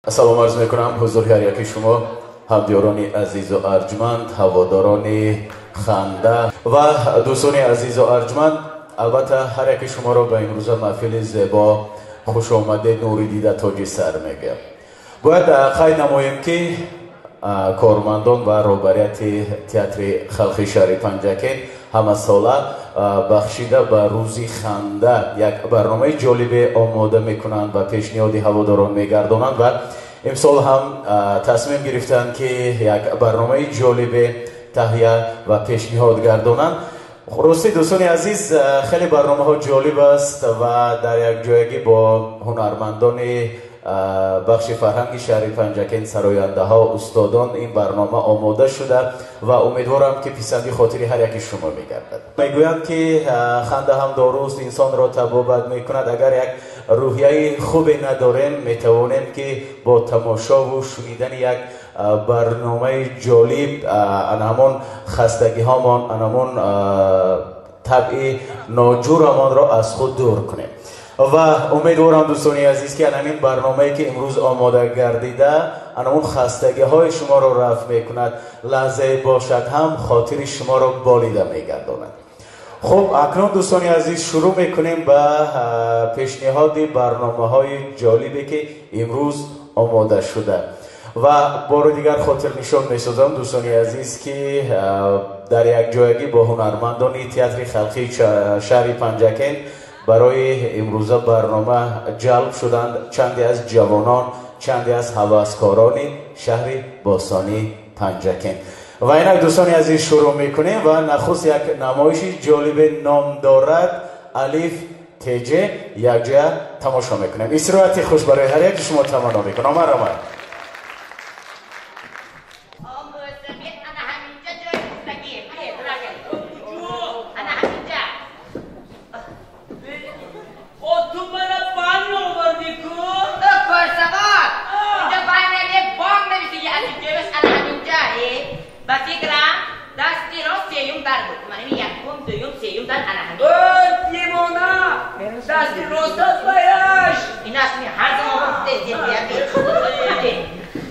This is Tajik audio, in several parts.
Салом арз мекунам ҳузури ҳар яки шумо, ҳамдиёрони азизу арҷманд, ҳаводорони ханда ва дӯстони азизу арҷманд. Албатта ҳар яки шуморо ба имрӯза маҳфили зебо хуш омадед, нури дида тоҷи сар мегӯям. Бояд қайд намоем, ки кормандон ва роҳбарияти театри халқи шаҳри Панҷакент ҳамасола бахшида ба рӯзи ханда як барномаи ҷолибе омода мекунанд ва пешниҳоди ҳаводорон мегардонанд ва имсол ҳам тасмим гирифтанд, ки як барномаи ҷолибе таҳия ва пешниҳод гардонанд. Рости, дӯстони азиз, хеле барномаҳо ҷолиб аст ва дар якҷоягӣ бо ҳунармандони бахши фарҳанги шаҳри Панҷакент, сарояндаҳо, устодон ин барнома омода шуда ва умедворам, ки писанди хотири ҳар яки шумо мегардад. Мегӯянд, ки ханда ҳам доруст, инсонро табобат мекунад. Агар як рӯҳияи хубе надорем, метавонем, ки бо тамошову шунидани як барномаи ҷолиб ана ҳамон хастагиҳомон, ана ҳамон табъи ноҷӯрамонро аз худ дур кунем. Ва умедворам, дӯстони азиз, ки ана ҳамин барномае, ки имрӯз омода гардида, ана он хастагиҳои шуморо рафъ мекунад, лаҳзае бошад ҳам хотири шуморо болида мегардонад. Хуб, акнун, дӯстони азиз, шурӯъ мекунем ба пешниҳоди барномаҳои ҷолибе, ки имрӯз омода шуда. Ва бори дигар хотирнишон месозам, дӯстони азиз, ки дар якҷоягӣ бо ҳунармандони театри халқии шаҳри Панҷакент барои имрӯза барнома ҷалб шуданд чанде аз ҷавонон, чанде аз ҳаваскорони шаҳри бостонии Панҷакент. Ва инак, дӯстони азиз, шурӯъ мекунем ва нахуст як намоиши ҷолибе ном дорад «Алиф теҷе», якҷоя тамошо мекунем. Истироҳати хуш барои ҳар яки шумо таманно мекунам. Марҳамат.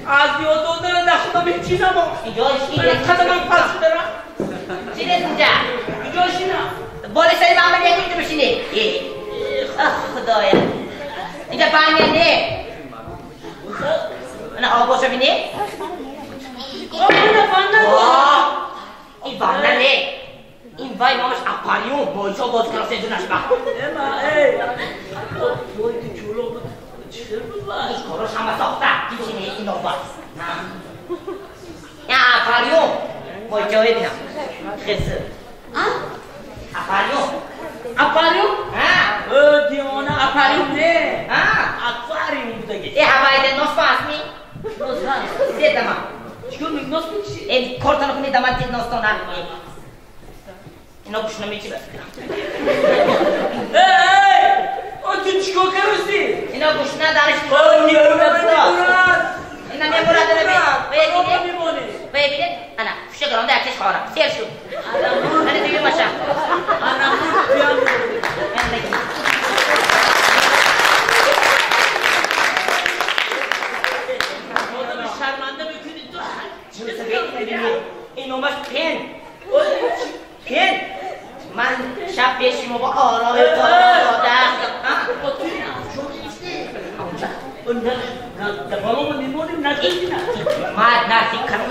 از یاد دادن نخودم هیچ چیزم قدمم پس شده. چی نیست اینجا؟ اینجا شینم. بالا سری محمد یکی اینجا بشینی. خدایا، اینجا بانه نه، نه آباشو بینی؟ نه. این بانه نه، این وای مامش اپاریوم بایشا باز کلاس اینجا نشبه. اما ای وای تو چولو بود چه بود؟ این کاراش همه ساخته دیشینه این آباز نه اپاریوم وای جای بینم خزر اپاریوم. اپاریوم؟ ها. دیوانه، اپاریوم نه، اکواریوم بودگی. ای هوای ده نوس فاسمی نوس فاس ده تمام. چیکار میکنی؟ نوس میکشی؟ این کارتانو کنی دامن تید نوس تو نه اینا گوش نمیچی بس. ای او تو چیکار کردی؟ اینا گوش ندارش. اینا میمورد نبی. ببینید انا فشگران در کش خارم سیر شد. انا دیگه ماشم. انا آدم شرمنده میکنی تو. این نامش پن پن. من شب پیش شما با آرام داده. بالام میمونیم نزدیک نه. ما نزدیک کنم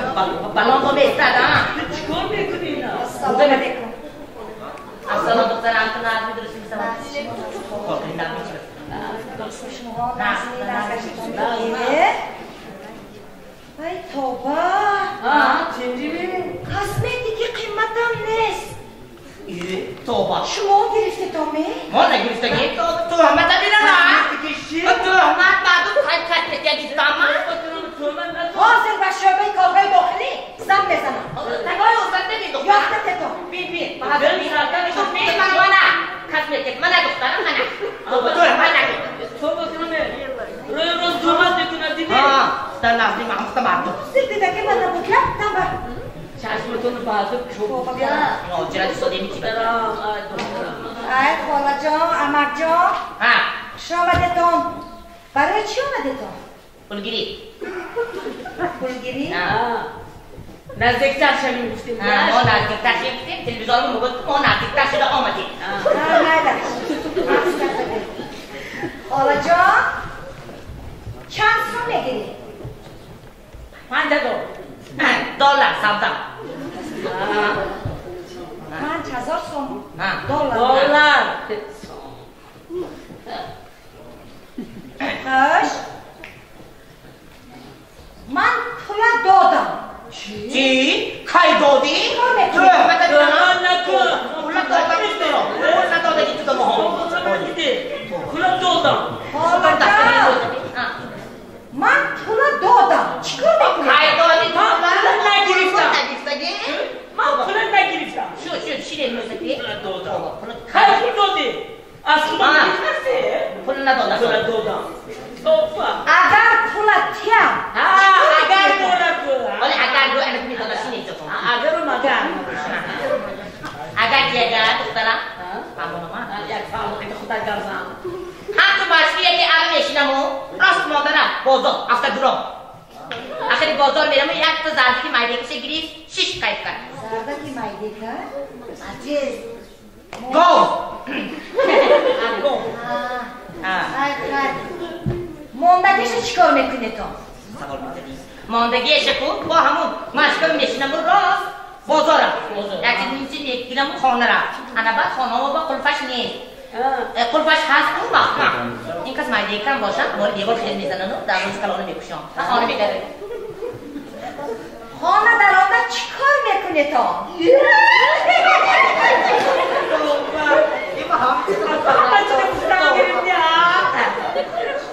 بالام با میستادم. تو چیکار میکنی اینا؟ سلام علیکم. السلام دخترم، تو نظمی درست میسم. وای توبه. ها چنجی؟ کاسمتیکی قیمتم نیست. توبه. شما گرفته تومه؟ ما نگرفتگی. تهمت بیرم. تهمت مردم خیلی کاسمتیکی گرفتم. حاضر به شعبه کارهای داخلی زن بزنم. نگاه اوزنده می دخترم. یافته تو. بی بی. من من کاسمتیک من دخترم من. تهمت نگی. توبه کنم. روی روز تهمت میکنه دیدی؟ ها. در نزدی محمد مردم. سر دیده که من نبودم تنبه. چشمتون بعد چوب. مهاجرت ساده میچی. ای خاله جان، عمک جان. ها. خوش آمدتون. برای چی آمدتون؟ Пулгирӣ. Пулгирӣ? Наздиктар шавем гуфтем. Мо наздиктар шавем гуфтем, телевизормо мегӯяд мо наздиктар шуда омадем. Майлаш. Холаҷон, чанд сум мегирӣ? 5000. Доллар савдо. 5000 сум? Доллар. Доллар. Хуш. Ман пула додам. Чӣ? Кай додӣ? Туҳмат накун. Пула додам туро. Пул надодагӣ ту моҳо. Пула додам. Холаҷон, ман пула додам. Чӣ кор мекунӣ? Кай додӣ? Ман пула нагирифтам. Нагирифтагӣ? Ман пула нагирифтам. Шу, шу, ширин мӯсафи. Пула додам. Кай пул додӣ? Аз худам гирифтасте? Пул надодам. Пула додам. Топа. Агар пула тиям. Агар дорад. Вале агар гӯ ана медонад шине ҷо. Агару магар. Агар ягар духтарам. Фаҳмонама? Як фаҳмо ки худа гарзам. Ҳам ту машки яке ара мешинаму рост модарам бозор автодром. Ахири бозор мераму якта зардаки майдекаша гирифт шиш қайд кард. Зардаки майдека? Чиз? Гов. Гов. Хайр, хайр. Мондагиша чӣ кор мекунед-то? Савол медиҳӣ. Мондагиша ку бо ҳамун машка мешинаму рост бозорам. Як чиз мегираму хона рафт. Ана баъд хонамо ба қулфаш нест. Қулфаш ҳаст ку маҳкам. Ин кас майдекам бошад, бори девор хел мезанану дарвозаи калона мекушам. Ва хона медарад. Хона даромада чӣ кор мекунед-то?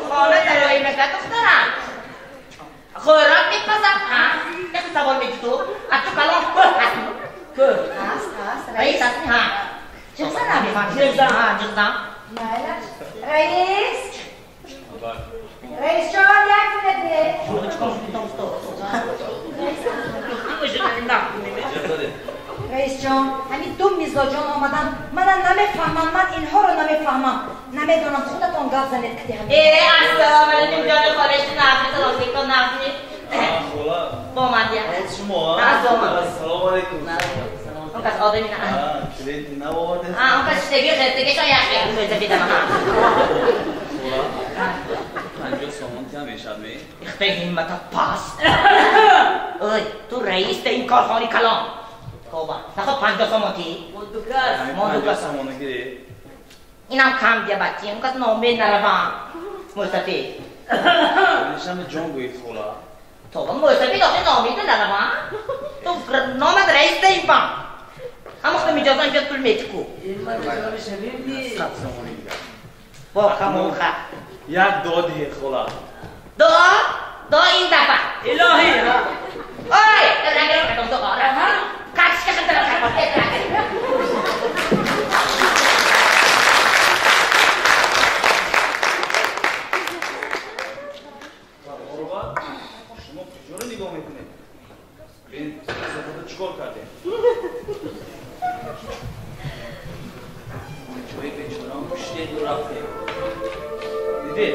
Хона дароимага духтарам. Хӯрок мепазам. Як савол медиҳӣ ту. Аз ту калон кӯр ҳаст? Кӯр. Ҳаст, ҳаст. Раис ҳаст? Ҳа. Ҷиғзан намефаҳмӣ. Ҷиғзан. Ҳа, ҷиғзан. Майлаш. Раис? Раисҷон, як минут. Раисҷон, ҳамин ду мизоҷон омадан. Мана намефаҳмам, ман инҳоро намефаҳмам. Намедонам, худатон гап занед кади ҳамин. Ассалому алайкум, ҷони холаши нағми, салом алейкум, нағми. Хола. Бо ман дия. Шумо? Бо ман. Ассалому алайкум. Он кас одами на. Клиенти нав овардед? Он кас иштаги хертагишон яхши мӯза бедам. Хола, 50 сомон тиам мешад ме? Ихта ҳиммата паст. Ой, ту раис да ин корхонаи калон. Тоба. Наход 50 сомон ти? Мондукас. Мондукас. 50 сомон гиред. Инам кам дия бачи, он кас номер наравам. Мӯсафи. Нишам ҷон гӯед хола. Тоба, мӯсафи дохи номер наравам. Ту номад раис да ин пам. Ҳама худам иҷоза инҷо пул метику. 100 сомони дигар. Бо хамоха. Як дуо диҳед хола. Дуо? Дуо ин дафъа. Илоҳӣ. Ой, рангро кадом дуо? Кашка хантара Шумо куҷоро нигоҳ мекунед? Бин, сафода чӣ кор кардем? Чои бечораам куштеду рафтем. Дидед?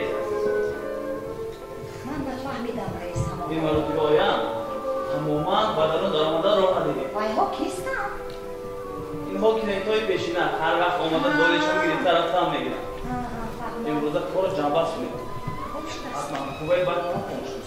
Ман нафаҳмидам, раисам. Ин маротиба оям тамоман ба дарун даромада роҳ надидем. Вайҳо кистанд? Инҳо клиентҳои пешина ҳар вақт омада долешон гирифта рафтан мегиранд. Имрӯза корро ҷамъбаст кунед. Ҳатман қувваи барқ хомӯш шуд.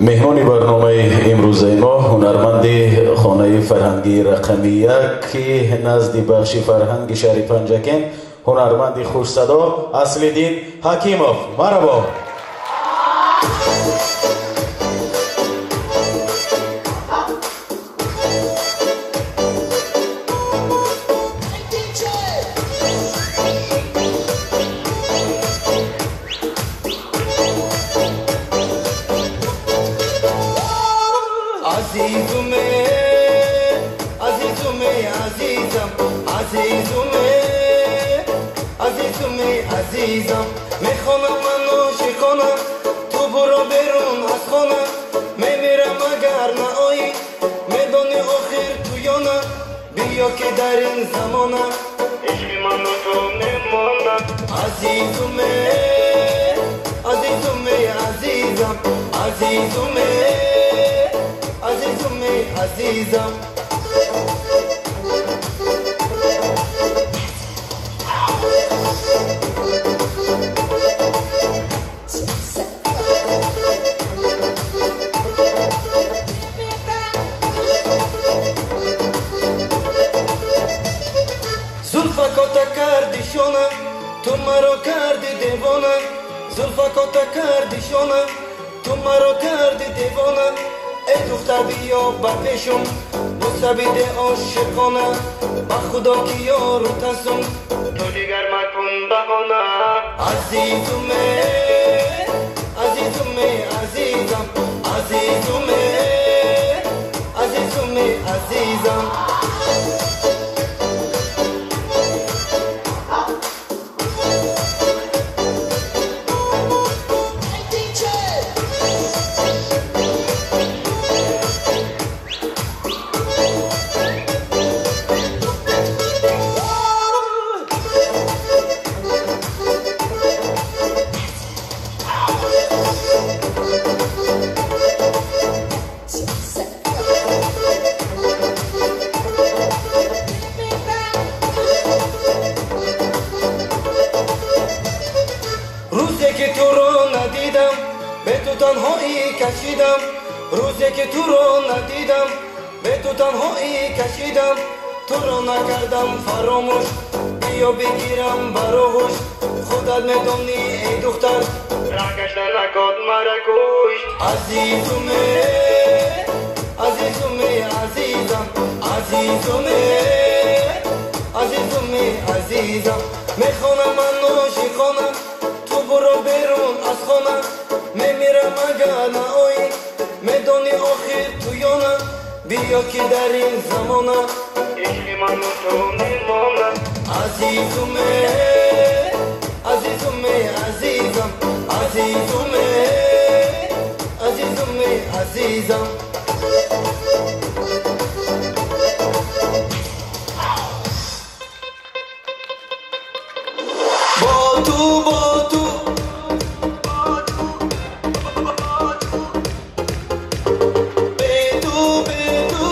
Меҳмони барномаи имрӯзаи мо ҳунарманди хонаи фарҳангии рақами як, ки назди бахши фарҳанги шаҳри Панҷакент, ҳунарманди хушсадо Аслиддин Ҳакимов. Марҳабо. Азизам, мехонам ман ошиқона, ту буро берун аз хона, мемирам агар наоӣ, медони охир ту ё на, биё ки дар ин замона Азизуме, азизуме, азизам, азизуме, азизуме, азизам. Зулфакота карди шона, ту маро карди девона. Зулфакота карди шона, ту маро карди девона. Эй духтар, биё ба пешум, бӯса биде ошиқона. Ба худо ки ёру тасум, ту дигар макун баҳона. Азизуме, азизуме, азизам, азизуме, азизуме, азизам. Рӯзе ки туро надидам, бе ту танҳоӣ кашидам. Рӯзе ки туро надидам, бе ту танҳоӣ кашидам. Туро накардам фаромӯш, биё бигирам ба оғӯш. Худат медонӣ, эй духтар, раҳ гашта накод мара кушт. Азизуме, азизуме, азизам, азизуме, азизуме, азизам. Мехонам ман ошиқона, ту буро берун аз хона. Мемирам агар наоӣ, медонӣ охир ту ёна. Биё ки дар ин замона ишқи ману ту мемонад. Азизуме, азизуме, азизам, азизуме, азизуме, азизам. Бо ту, бо ту, бе ту, бе ту,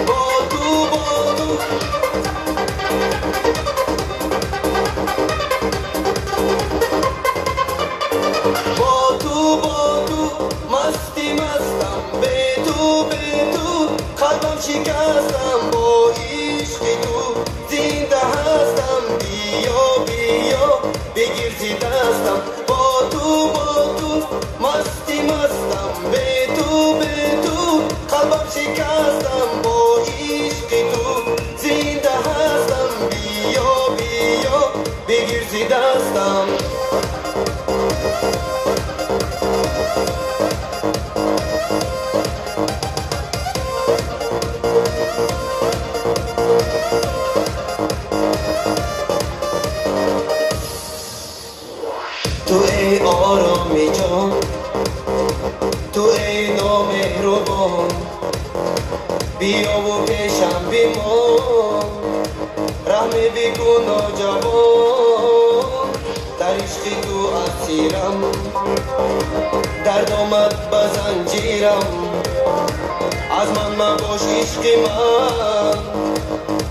бо ту, бо ту, бо ту, бо ту, масти мастам, бе ту, бе ту, қалбам шикастам, бо ишқи ту зинда ҳастам. Биё, биё, бигир зи дастам. Бо ту, бо ту, масти мастам, бе ту, бе ту, қалбам шикастам, бо ишқи ту зинда ҳастам. Биё, биё, бигир зи дастам. Ту эй ороми ҷон, ту эй номеҳрубон, биёву пешам бимон, раҳме бикун ноҷавон. Дар ишқи ту асирам, дард омад ба занҷирам. Аз ман мабош ишқи ман,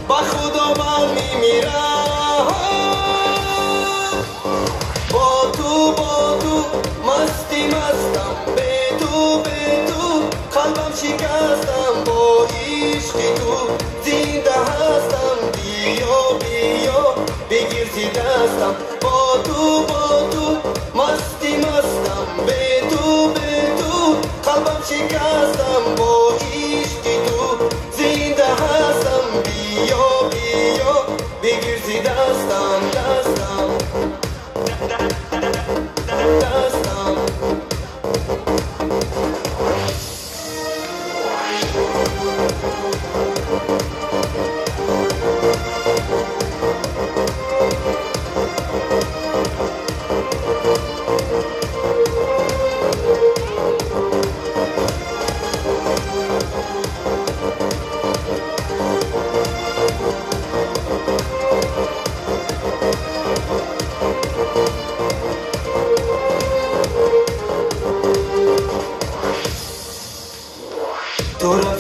ба худо ман мемирам. Бо ту, бо ту, масти мастам, бе ту, бе ту, қалбам шикастам, бо ишқи ту зинда ҳастам. Биё, биё, бигир зи дастам. Бо ту, бо ту, масти мастам, бе ту, бе ту, қалбам шикастам, бо ишқи ту зинда ҳастам. Биё, биё, бигир зи дастам, дастам, дастам.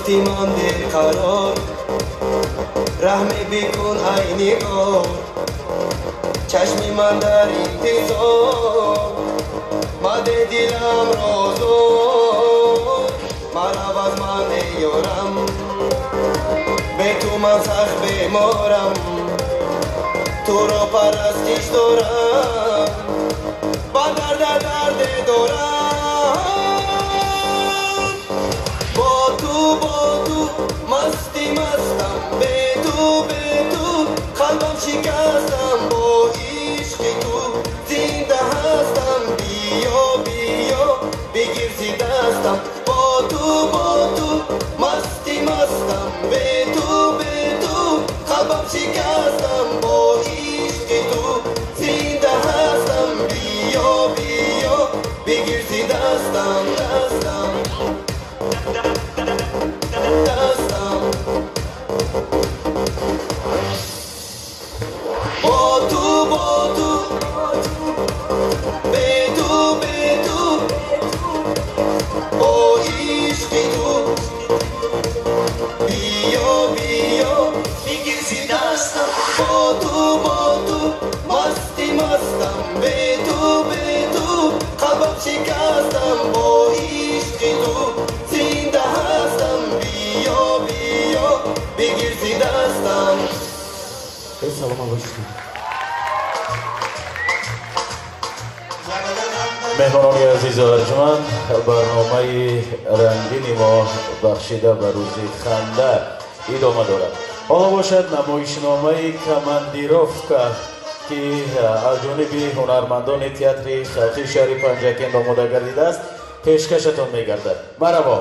Ёфти ман дилқарор, раҳме бикун ай нигор, чашми ман дар интизор, маде дилам розор, марав аз ман эй ёрам, бе ту ман сахт беморам, туро парастиш дорам, ба дарда дарде дорам. Бо ту масти мастам, бе ту қалбам шикастам, бо ишқи ту зинда ҳастам, биё биё бигир зи дастам. Бо ту масти мастам, бе ту қалбам шикастам, бо ишқи ту зинда ҳастам, биё биё бигир зи дастам, дастам, дастам. Бо ту бе ту бо ишқи ту, биё биё бигир зи дастам. Бо ту масти мастам, бе ту қалбам шикастам, бо ишқи ту зинда ҳастам, биё биё бигир зи дастам. Саломат бошед. Меҳмонони азизу арҷманд, барномаи рангини мо бахшида ба рӯзи ханда идома дорад. Ҳоло бошад намоишномаи командировка, ки аз ҷониби ҳунармандони театри халқии шаҳри Панҷакент омода гардидааст, пешкашатон мегардад. Марҳабо.